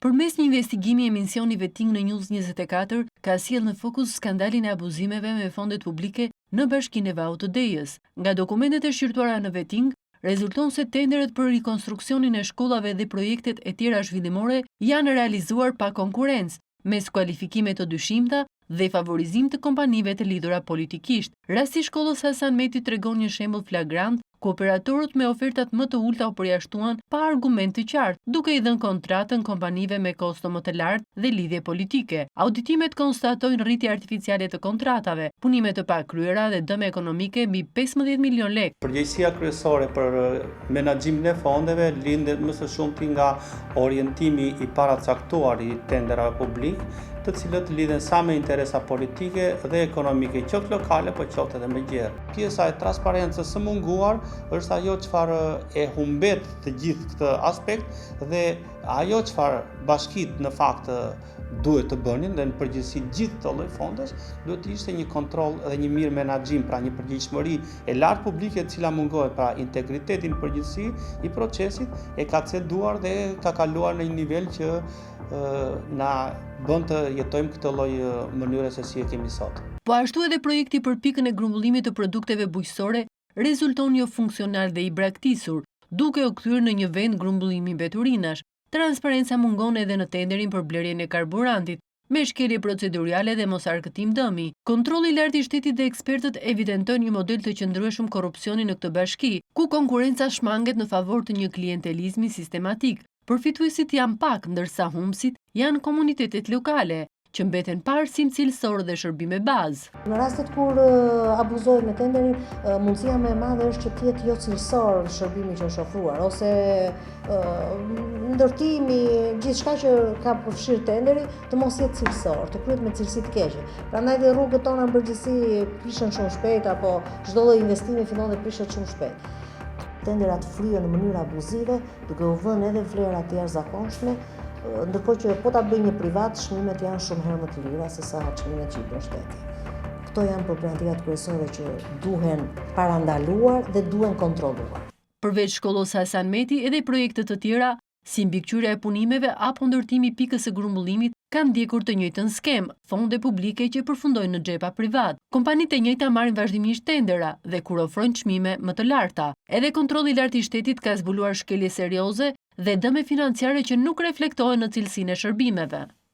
Përmes një investigimi emisioni Vetting në News 24 ka sjellë në fokus skandalin e abuzimeve me fondet publike në Bashkinë e Vaut të Dejës. Nga dokumentet e shqyrtuara në Vetting, rezulton se tenderët për rikonstruksionin e shkollave dhe projektet e tjera zhvillimore janë realizuar pa konkurrencë, me skualifikime të dyshimta dhe favorizim të kompanive të lidhura politikisht. Rasti i shkollës Hasan Meti tregon një shembull flagrant ku operatorët me ofertat më të ulëta u përjashtuan pa argument të qartë, duke i dhënë kontratën kompanive me kosto më të lartë dhe lidhje politike. Auditimet konstatojnë rritje artificiale të kontratave, punime të pakryera dhe dëme ekonomike mbi 15 milion lekë. Përgjegjësia kryesore për menaxhimin e fondeve lindet më së shumti nga orientimi i paracaktuar i tenderave publikë, të cilët lidhen sa me interesa politike dhe ekonomike, qoftë lokale, po qoftë edhe më gjerë. Pjesa e transparencës së munguar është ajo çfarë e humbet të gjithë këtë aspekt dhe ajo çfarë bashkitë në fakt duhet të bënin dhe në përgjithësi gjithë këto lloj fondesh, duhet të ishte një kontroll dhe një mirëmenaxhim, pra një përgjegjshmëri e lartë publike e cila mungohet, pra integriteti në përgjithësi i procesit e ka ceduar dhe ka kaluar në një nivel që na bën të jetojmë këtë lloj mënyre se si e kemi sot. Po ashtu edhe projekti për pikën e grumbullimit të produkteve bujqësore rezulton jofunksional dhe i braktisur, duke u kthyer në një vend grumbullimi mbeturinash. Transparenca mungon edhe në tenderin për blerjen e karburantit, me shkelje proceduriale dhe mosarkëtim dëmi. Kontrolli i Lartë i Shtetit dhe ekspertët evidentojnë një model të qëndrueshëm korrupsioni në këtë bashki, ku konkurrenca shmanget në favor të një klientelizmi sistematik. Përfituesit janë pak, ndërsa humbësit janë komunitetet lokale, që mbeten pa arsim cilësor dhe shërbime bazë. Në rastet kur abuzohet me tenderin, mundësia më e madhe është që të jetë jo cilësor shërbimi që është ofruar, ose ndërtimi, gjithçka që ka përfshirë tenderi, të mos jetë cilësor, të kryhet me cilësi të keqe. Prandaj dhe rrugët tona në përgjithësi prishen shumë shpejt apo çdo lloj investimi fillon dhe prishet shumë shpejt. Tenderat fryhen në mënyrë abuzive, duke u vënë edhe vlera të jashtëzakonshme, ndërkohë që po ta bëjë një privat, çmimet janë shumë herë më të lira se sa çmimet që i bën shteti. Këto janë problematikat kryesore që duhen parandaluar dhe duhen kontrolluar. Përveç shkollës Hasan Meti, edhe projekte të tjera, si mbikëqyrja e punimeve apo ndërtimi i pikës së grumbullimit kanë ndjekur të njëjtën skemë, fonde publike që përfundojnë në xhepa privatë. Kompanitë e njëjta marrin vazhdimisht tendera dhe kur ofrojnë çmime më të larta. Edhe Kontrolli i Lartë i Shtetit ka zbuluar shkelje serioze dhe dëme financiare që nuk reflektohen në cilësinë e shërbimeve.